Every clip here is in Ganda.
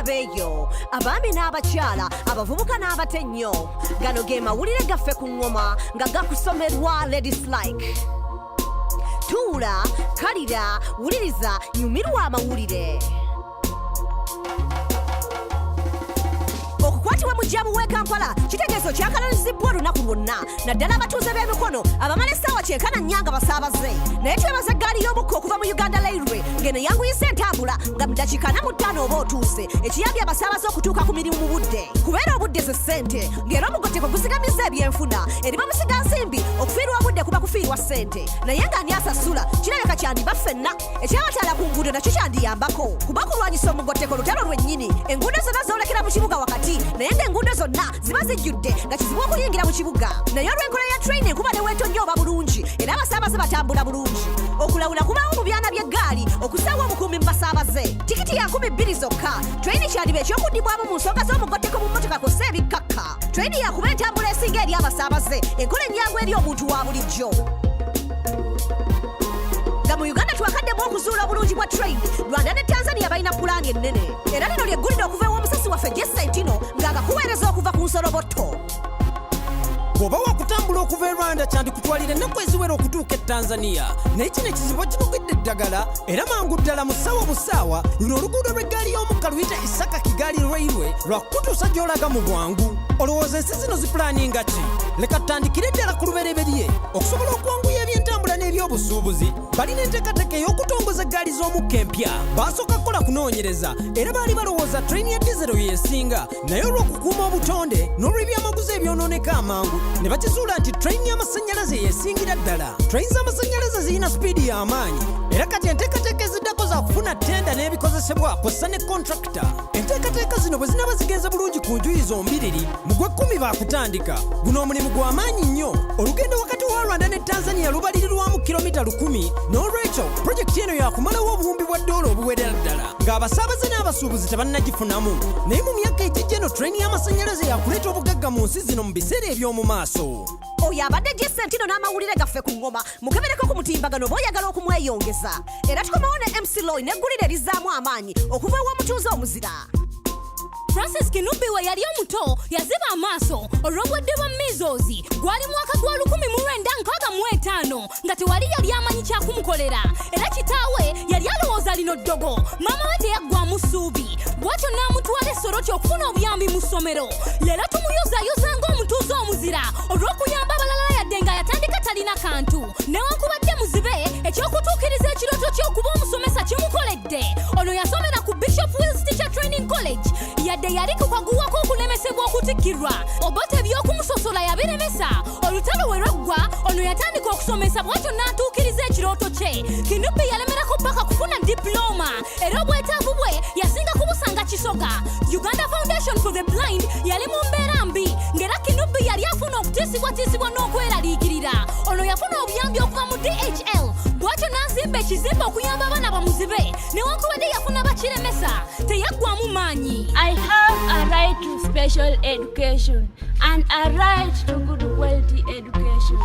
Abeeyo abaami n'abakyala, abavubuka n'abato ennyo, gano ge mawulire gaffe ku ŋŋoma nga gakusomerwa Ladies Like. Tuula, kalira, wuliriza, nyumirwa amawulire. Okukwatibwa mu jjaamu w'e Kampala kitegeeza okyakalalizibbwa olunaku lwonna, naddala abatuuze b'emikono abamala essaawa kyenkana nnya nga basaabaze. Naye twebaza eggaali y'omukka okuva mu Uganda Railway ng'eno yanguyisa entambula nga mu dakiika 45 oba otuuse, ekiyambye abasaabaze okutuuka ku mirimu mu budde. Kubeera obudde ze ssente, ng'era omugotteko gusigamiza ebyenfuna eri bamusigansimbi. Okufiirwa obudde kuba kufiirwa ssente, naye ng'ani asasula? Kirabika kyandiba ffenna. Ekyabataala ku nguudo nakyo kyandiyambako, kuba kulwanyisa omugotteko lutalo lwennyini. Enguudo zonna zoolekera mu kibuga wakati, naye ng'enguudo zonna ziba zijjudde nga kizibu okuyingira mu kibuga. Naye olw'enkola ya train, enkuba ne weetonnya oba bulungi era abasaabaze batambula bulungi. Okulawula kubaawo mu byana by'eggaali okusaawa obukuumi mu basaabaze. Tikiti ya 2000 zokka. Train kyandiba ekyokuddibwamu mu nsonga z'omugotteko mu mmotoka kw'ossa ebikkakka. Train yakuba entambula esinga eri abasaabaze, enkola ennyangu eri omuntu wa bulijjo. Nga mu Uganda twakaddemu okuzuula obulungi bwa train, Rwanda ne Tanzania balina pulaani ennene. Era lino lyeggulire okuva ew'omusasi waffe Jesentino ng'agakuweereza okuva ku nsolobotto. Bw'oba wakutambula okuva e Rwanda, kyandikutwalira ennaku eziwera okutuuka e Tanzania, naye kino ekizibu kinogedde eddagala era mangu ddala mu ssaawa busaawa. Luno oluguudo lw'eggaali y'omukka luyite Isaka Kigali Railway lwakukutuusa gy'olaga mu bwangu. Olowooza ensi zino zipulaninga ki? Leka tutandikire ddala ku lubereberye. Okusobola okwanguya ebyentambula n'ebyobusuubuzi, balina enteekateeka ey'okutongoza eggaali z'omukka empya. Baasooka kukola kunoonyereza era baali balowooza train ya dizero y'esinga, naye olw'okukuuma obutonde n'olw'ebyamaguzi ebyonooneka amangu, ne bakizuula nti train y'amasannyalaze yeesingira ddala. Train z'amasannyalaze zirina sipiidi y'amaanyi, era kati enteekateeka eziddako za kufuna ttenda n'ebikozesebwa kw'ossa ne contractor. Enteekateeka zino bwe zinaaba zigenze bulungi ku njuyi zombiriri, mu gw'ekkumi baakutandika. Guno omulimu gwa maanyi nnyo. Olugendo wakati wa Rwanda ne Tanzania lubalirirwamu kilomita 1000. N'olwekyo pulojekiti eno yakumalawo obuwumbi bwa ddoola obuwerera ddala ng'abasaabaze n'abasuubuzi tebannagifunamu. Naye mu myaka egijja eno, train y'amasannyalaze yakuleeta obugagga mu nsi zino mu biseera eby'omu maaso. Oyo abadde Jesentino n'amawulire gaffe ku ŋŋoma. Mukebereko ku mutimbagano oba oyagala okumweyongeza. Era tukomawo ne MC Loy n'eggulire erizzaamu amaanyi okuva ew'omutuuze omuzira. Francis Kinubi we yali omuto yaziba amaaso olw'obulwadde bwa measles. Gwali mwaka gwa 1965 nga tewali yali amanyi kyakumukolera, era kitaawe yali alowooza lino ddogo. Maama we teyaggwamu ssuubi, bw'atyo n'amutwala e Soroti okufuna obuyambi mu ssomero. Leero tumuyozaayoza ng'omutuuze omuzira olw'okuyamba abalala, yadde nga yatandika talina kantu. Newankubadde muzibe, ekyokutuukiriza ekirooto ky'okuba omusomesa kimukoledde. Ono yasomera ku Bishop Wills Teacher Training College. Yadde yali ku kaguwako okulemesebwa okutikkirwa, Obote eby'okumusosola yabiremesa. Olutalo we lwaggwa, ono yatandika okusomesa, bw'atyo n'atuukiriza ekirooto kye. Kinubi yalemerako paka kufuna dipulooma, era obwetaavu bwe yasinga kubusanga Kisoga. Uganda Foundation for the Blind yali mu mbeera mbi, ng'era Kinubi yali afuna okutiisibwatiisibwa n'okweraliikirira. Ono yafuna obuyambi okuva mu DHL, bw'atyo n'azimba ekizimbe okuyamba abaana bamuzibe. Newankubadde yafuna bakiremesa, teyaggwamu maanyi. I have a right to special education and a right to good quality education.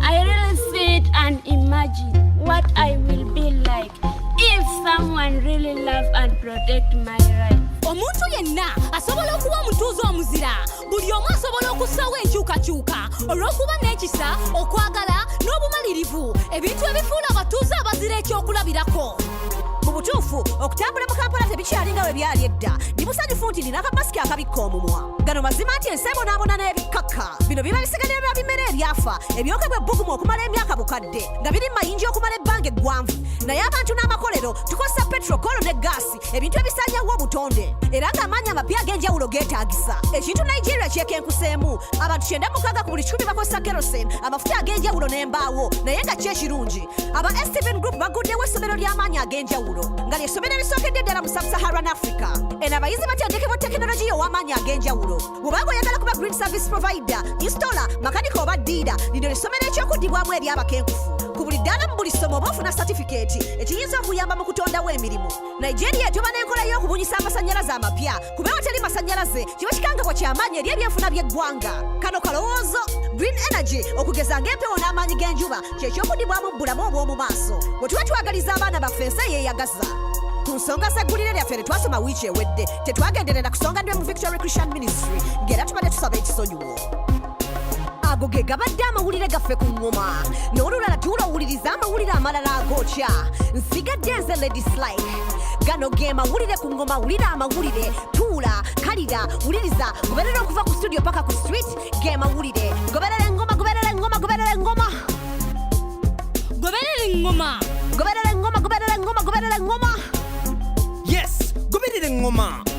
I really sit and imagine what I will be like if someone really love and protect my rights. Omuntu yenna asobola okuba omutuuze omuzira. Buli omu asobola okussawo enkyukakyuka olw'okuba n'ekisa, okwagala n'obumalirivu, ebintu ebifuula abatuuze abazira ekyokulabirako. Mu butuufu, okutambula mu Kampala tebikyali nga bwe byali edda. Ndi musanyufu nti nina akamasiki akabikka omumwa. Gano mazima nti ensi ebonaabona n'ebikkakka. Bino biba bisigalira bya bimera ebyafa ebyokebwa ebbugumu okumala emyaka bukadde, nga biri mu mayinja okumala ebbanga eggwanvu. Naye abantu n'amakolero tukozesa petrol, coal ne gaasi, ebintu ebisaanyawo obutonde, era ng'amaanyi amapya ag'enjawulo geetaagisa. Ekintu Nigeria kyekenkuseemu, abantu 96 ku buli 100 bakozesa kerosene, amafuta ag'enjawulo n'embaawo. Naye nga ki ekirungi, aba Steven Group baguddewo essomero ly'amaanyi ag'enjawulo, nga ly'essomero erisookedde ddala mu Sub-Saharan Africa. Eno abayizi batendekebwa tekinologiya ow'amaanyi ag'enjawulo. Bw'obanga oyagala kuba green service provider, installer, makanika oba dealer, lino lyessomero ekyokuddibwamu eri abakenkufu. Ku buli ddaala mu buli ssomo oba ofuna satifikeeti, ekiyinza okuyamba mu kutondawo emirimu. Nigeria etoba n'enkola y'okubunyisa amasannyalaze amapya, kuba ewatali masannyalaze kiba kikangabwa kyamaanyi eri ebyenfuna by'eggwanga. Kano kalowoozo. Green energy, okugeza ng'empewo n'amaanyi g'enjuba, kyekyokuddibwamu mu bulamu obw'omu maaso bwe tuba twagaliza abaana baffe ensi eyeeyagaza. Kuba Ku nsonga z'eggulire lyaffe lye twasoma wiiki ewedde, tetwagenderera kusonga ndwe mu Victory Christian Ministry, ng'era tubadde tusaba ekisonyiwo. Ago ge gabadde amawulire gaffe ku ŋŋoma. N'olulala tuula owuliriza amawulire amalala agookya. Nsigadde nze Lady Slike. Gano ge mawulire ku ŋŋoma. Wulira amawulire, tuula, kalira, wuliriza, goberera okuva ku studio paka ku street. Ge mawulire. Goberera eŋŋoma, goberera eŋŋoma, goberera eŋŋoma. Goberera eŋŋoma. Goberera eŋŋoma, goberera eŋŋoma, goberera eŋŋoma. Yes, goberera eŋŋoma.